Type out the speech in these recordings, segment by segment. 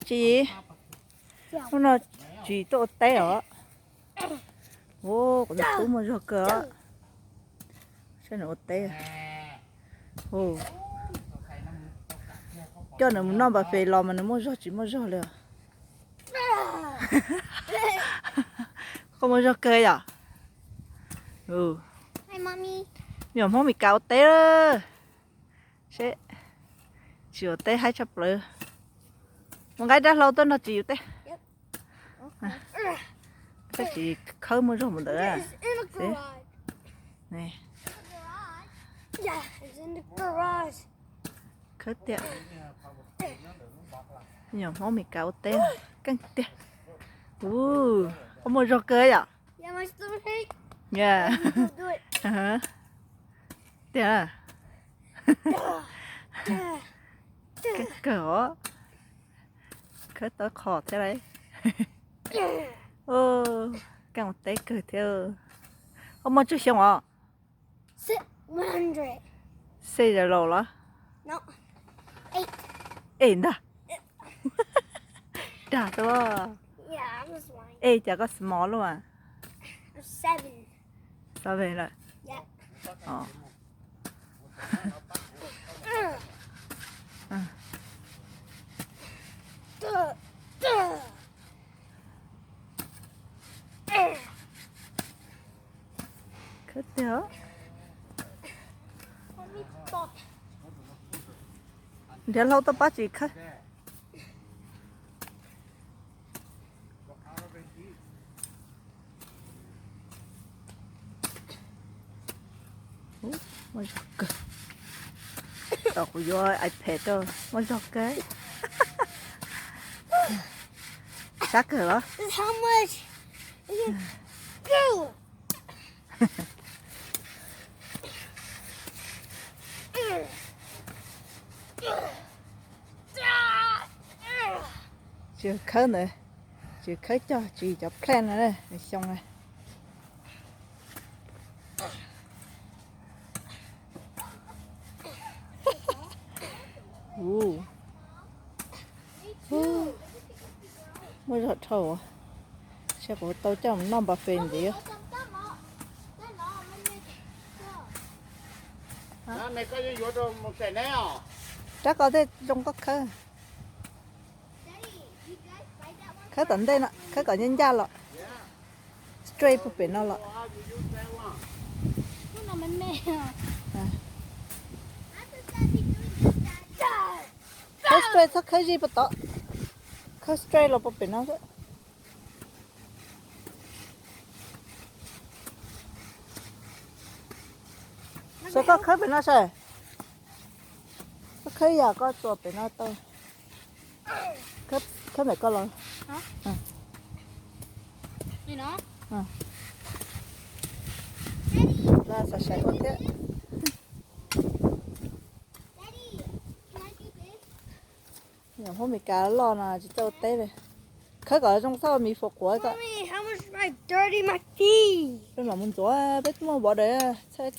Tsis, hnub no tsis tuaj ua teb os. Ua, kuv tus tub muaj zog kawg os. Saib nws ua teb. Coj nws mus noj npas fes los mas nws muaj zog tsis muaj zog li os. Koj muaj zog kawg yom. Nyuam Hmoob Mes Kas ua teb. Seb, tsis ua teb haib tshaj plaws. Mus nqa ib rab hlau tuaj nrog txiv yus teb. Tab sis khawb muaj zog mus ntawd. Khawb tiag. Nyuam Hmoob Mes Kas ua teb keej tiag. Ua, koj muaj zog kawg yom. Tiag. Keej kawg os. Khawb tau qhov thiab lauj. Keej ua teb kawg thiab. Koj muaj tsawg xyoo os? Xej zaum laus los? Es ntag. Dag tuaj. Es cas koj small luaj? Seven lawm. Khawb tiag. Nrhiav hlau tuaj pab txiv khawb. Muaj zog kawg. Tom kuv yuav iPad rau, muaj zog kawg. Sab kawg los? Tsis khawb ntawd, tsis khawb cog tsis cov plan no xyoo na. Muaj zog dhau. Seb kuv tau coj mus noj npas fes ntxiv. Rab ko tej zoo koj khawb. Khawb tom ntej no, khawb kom ncaj ncaj los. Straight puag pem no los. Khawb straight, txhob khawb zij puag tod. Khawb straight los puag pem no xwb. Saib koj khawb pem no saib. Koj khawb yam koj txuas pem no tau. Khawb ntawm koj los. Xav xav ua thiab. Nyuam Hmoob Mes Kas loj no tsis txawj ua teb li. Khawb kom zoo txhob mis fuam quav koj. Peb mam mus ntxuav, peb muaj border txhawb.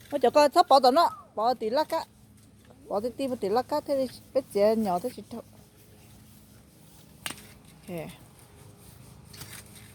Muab cov ko txhob pov tom no, pov tim laj kab. Pov ti ti puag tim laj kab thiaj li peb txiav nyom thiaj tsis raug.